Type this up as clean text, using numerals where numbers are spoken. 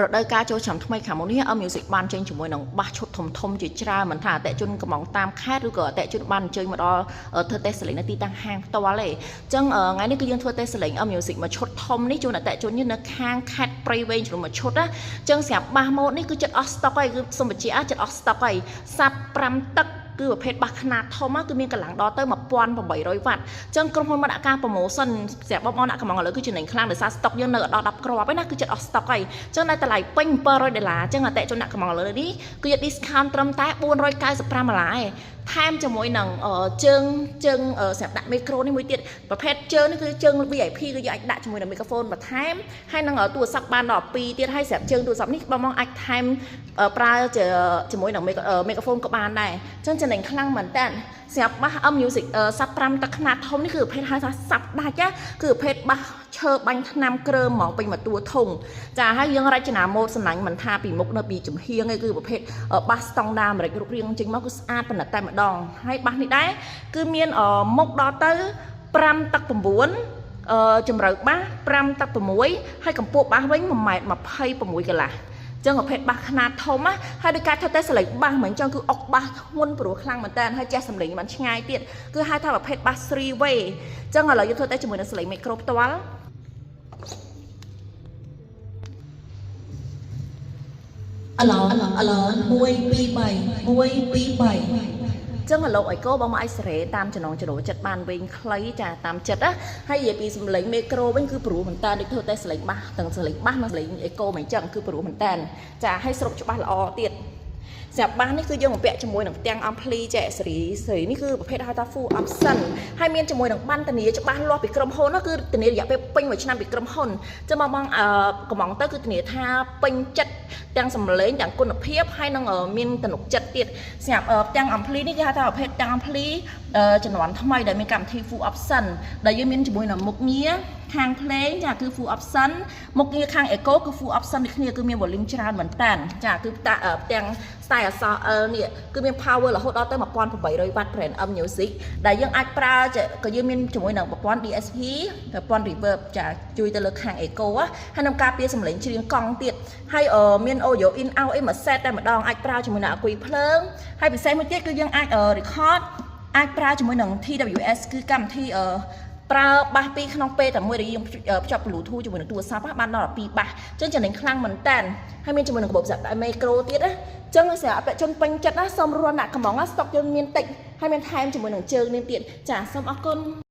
រដូវកាលចូលឆ្នាំថ្មីខាងមុខនេះ M Music បានចេញជាមួយនឹងបាសឈុតធំធំជាច្រើនមិនថាអតិជនកំងតាមខេត្តឬក៏អតិជនបានអញ្ជើញមកដល់ធ្វើតេស្តសលេងនៅទីតាំងហាងផ្ទាល់ទេអញ្ចឹងថ្ងៃនេះគឺយើងធ្វើតេស្តសលេង M Music មួយឈុតធំនេះជូនអតិជនយើងនៅខាងខេត្តព្រៃវែងចំនួនមួយឈុតណាអញ្ចឹងសម្រាប់បាសម៉ូតនេះគឺចិត្តអស់ស្តុកហើយគឺសូមបញ្ជាក់ចិត្តអស់ស្តុកហើយសាប់5ទឹកគឺប្រភេទបាសខ្នាតធំគឺមានកម្លាំងដល់ទៅ1800វ៉ាត់អញ្ចឹងក្រុមហ៊ុនមកដាក់ការ promotion សម្រាប់បងប្អូនដាក់កំងឥឡូវគឺចំណេញខ្លាំងដោយសារស្តុកយើងនៅដល់10គ្រាប់ឯណាគឺចិត្តអស់ស្តុកហើយអញ្ចឹងនៅតម្លៃពេញ700ដុល្លារអញ្ចឹងអតិជនដាក់កំងឥឡូវនេះគឺយក discount ត្រឹមតែ495ដុល្លារឯងថែមជាមួយនឹងជើងជើងសម្រាប់ដាក់មីក្រូនេះមួយទៀតប្រភេទជើងនេះគឺជើង VIP គឺយើងអាចដាក់ជាមួយនឹងមីក្រូហ្វូនបន្ថែមហើយនឹងទូរស័ព្ទបានដល់2ទៀតហើយសម្រាប់ជើងទូរស័ព្ទនេះបងមកអាចថែមប្រើជាមួយនឹងមីក្រូហ្វូនក៏បានដែរអញ្ចឹងចំណេញខ្លាំងមែនតើសម្រាប់បាស M Music sub 5ទឹកខ្នាតធំនេះគឺប្រភេទហៅថា sub ដាច់គឺប្រភេទបាសឈើបាញ់ថ្នាំគ្រើមហ្មងពេញមួយតួធុងចាហើយយើងរចនាម៉ូដសំណាញ់មិនថាពីមុខនៅពីចំហៀងឯងគឺប្រភេទបាសស្តង់ដាអាមេរិករូបរាងចេញមកគឺស្អាតប៉ុណ្ណឹងតែម្ដងហើយបាសនេះដែរគឺមានមុខដល់ទៅ5ទឹក9អឺជម្រៅបាស5ទឹក6ហើយកម្ពស់បាសវិញ1ម៉ែត្រ26កន្លះចឹងប្រភេទបាសខ្នាតធំណាហើយដោយការធ្វើតេស្តសលេងបាសមិនចឹងគឺអុកបាសធ្ងន់ព្រោះខ្លាំងមែនតើហើយចេះសំលេងបានឆ្ងាយទៀតគឺហៅថាប្រភេទបាស 3 way ចឹងឥឡូវយើងធ្វើតេស្តជាមួយនឹងសលេងមីក្រូផ្ទាល់ អាឡូអាឡូ1 2 3 1 2 3 ចឹងអាឡូអីកូបងមកឲ្យសេរីតាមចំណងចំណូលចិត្តបានវិញខ្លីចាតាមចិត្តណាហើយនិយាយពីសំឡេងមេក្រូវិញគឺព្រោះមែនតើដូចធ្វើតែសលេងបាសទាំងសលេងបាសនិងសលេងអេកូមិនចឹងគឺព្រោះមែនតើចាហើយស្រូបច្បាស់ល្អទៀតសម្រាប់បាសនេះគឺយើងបំពាក់ជាមួយនឹងផ្ទាំងអំភ្លីចែសេរីសេរីនេះគឺប្រភេទហៅថា full option ហើយមានជាមួយនឹងបានធានាច្បាស់លាស់ពីក្រុមហ៊ុនណាគឺធានារយៈពេលពេញមួយឆ្នាំពីក្រុមហ៊ុនចឹងមកបងអឺកំងទៅគឺធានាថាពេញចិត្តទាំងសំឡេងទាំងគុណភាពហើយនឹងមានទំនុកចិត្តទៀតសម្រាប់ផ្ទាំងអំភ្លីនេះគេហៅថាប្រភេទផ្ទាំងអំភ្លីជំនាន់ថ្មីដែលមានកម្មវិធី full option ដែលយើងមានជាមួយនឹងមុខងារខាងភ្លេងចាគឺ full option មុខងារខាង echo គឺ full option ដូចគ្នាគឺមាន volume ច្រើនមែនតើចាគឺផ្ទាំង style អក្សរ L នេះគឺមាន power រហូតដល់ទៅ1800 watt brand M Music ដែលយើងអាចប្រើក៏យើងមានជាមួយនឹងប្រព័ន្ធ DSP ប្រព័ន្ធ reverb ចាជួយទៅលើខាង echo ហើយនឹងការពារសំឡេងច្រៀងកង់ទៀតហើយមាន audio in out អីមួយ set តែម្ដងអាចប្រើជាមួយនឹងអាគុយភ្លើងហើយពិសេសមួយទៀតគឺយើងអាច record អាចប្រើជាមួយនឹង TWS គឺកម្មវិធីប្រើបាសពីរក្នុងពេលតែមួយដែលយើងភ្ជាប់ Bluetooth ជាមួយនឹងទូរស័ព្ទបានដល់12បាសអញ្ចឹងចំណេញខ្លាំងមែនតើហើយមានជាមួយនឹងកាបូបសម្រាប់មីក្រូទៀតណាអញ្ចឹងសម្រាប់អតិជនពេញចិត្តណាសូមរាន់ដាក់កំងស្តុកយើងមានតិចហើយមានថែមជាមួយនឹងជើងនេះទៀតចាសូមអរគុណ។